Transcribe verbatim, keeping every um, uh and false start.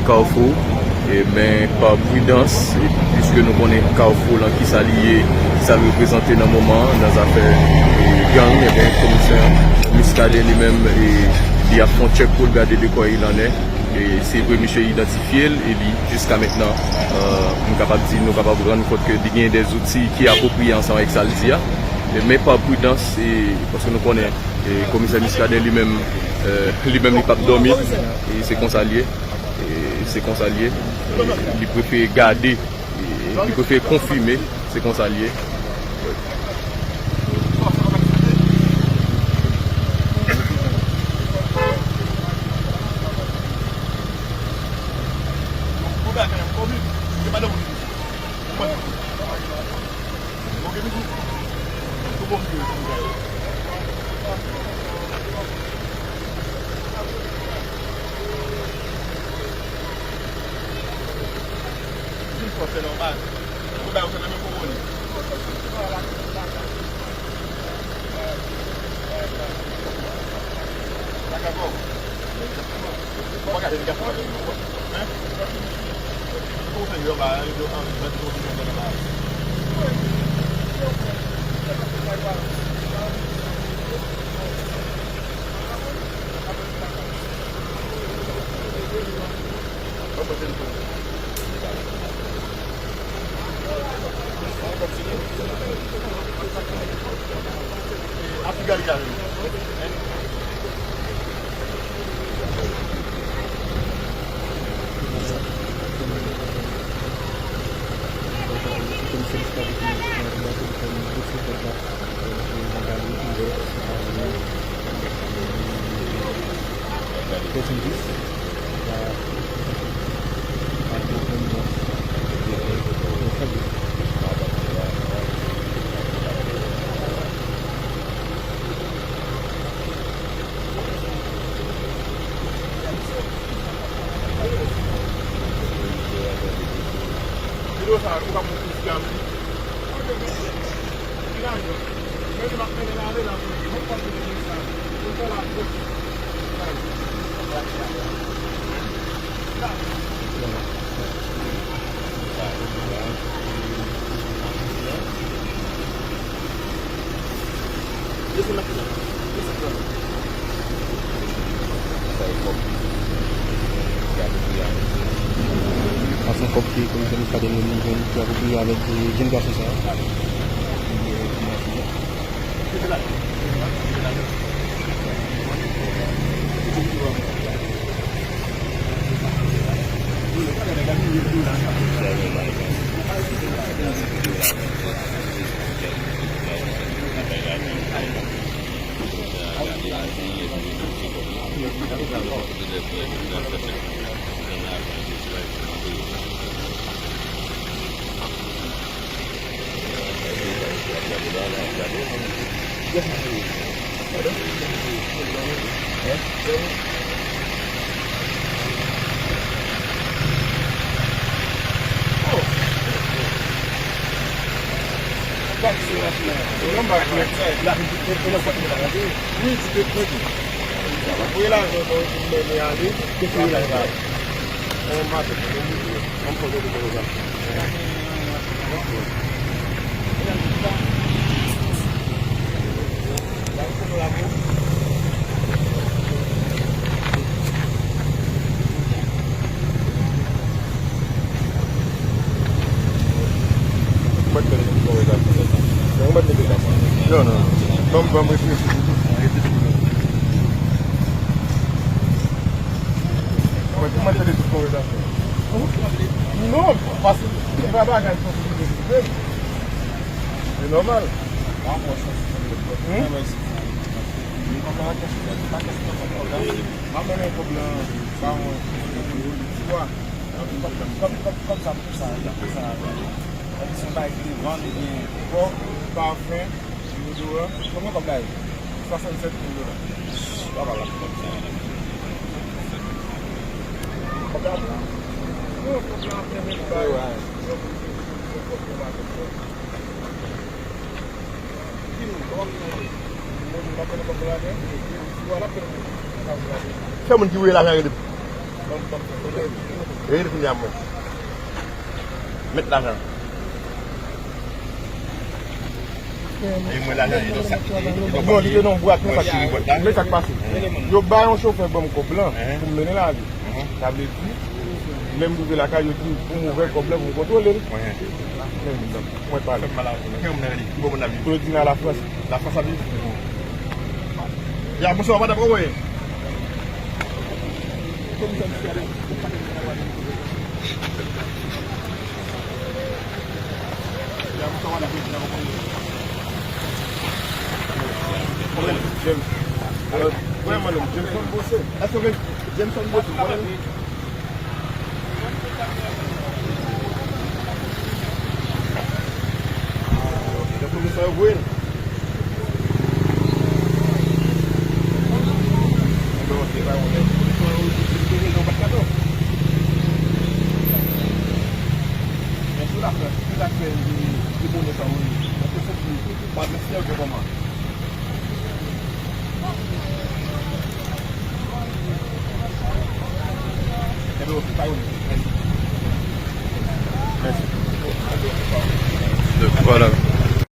Kafou, e, men pa pridans, e, piske nou konnen Kafou lan kisa li ye, kisa l reprezante nan moman an, nan zafè, e, gang, ebyen, komisè Muscadin li menm, e, li ap fè yon tchèk pou l gade de quoi il en est. E se vre, misye idantifye l, e li, jiska mentnan, e, m kapab di, nou kapab rann kont ke li gen de zouti ki apwopriye ansanm avèk sa l di a. E, men pa pridans, e, paske nou konnen, e, komisè Muscadin li menm, e, li menm li p ap dòmi, e se konsa l ye. E se konsa l ye. E li prefere gade, e li prefere konfime, se konsa l ye. Sa se yon kòb ki komisè Muscadin li menm jwenn ki apwopriye avèk, e, jenn gason sa a. Non, non. Ban m, ban m reflechi. Mwen, mwen tande tout konvèsasyon. Non, paske se pa bagay konplike. Se nòmal. Hmm? M ap mennen kòb nan bawon, ti bwa. Kòb, kòb, kòb, kòb sa, sa, sa, sa, se yon bagay ki te vann, ebyen, kòb, pafen, deodoran, konbyen kòb la ye? Swasannsèt mil dola. Papa la. Kòb la pou? Non, kòb la, men, men, bay. Wi, wi. Kòb la, kòb la. Fè moun ki voye lajan rele m. Rele kounye a mwen. Met lajan. E mwen lajan, e nan sak, e nan papye. Non, li te nan bwat, nan sak. Men sa k pase. Yo bay yon chofè ban m kòb lan pou m mennen l ale. Sa vle di, lè m rive lakay, yo di m pou m ouvè kòb lan pou m kontwole l. Men, mwen pale. Fè m mal a ou. Ki bò moun nan viv? Claudine a Lafrans. Lafrans ap viv? Ya, bonswa, madanm, kòman w ye? Ya, bonswa, madanm, Claudine a, kòman w ye? James. Vrèman, Jameson Bose. Èske w gen Jameson Bose, w konnen li? Lè pwofesè yo voye l. Enben, ok, pa yon lè. Pwofesè yo voye l, yo pa t ka non. Men sou Lafrans, ki sa k fè li, li konnen sa yo ye? Èske se ki pa gen sèvo kòman? Enben, ok, pa yon lè. Mèsi. Mèsi. Voilà.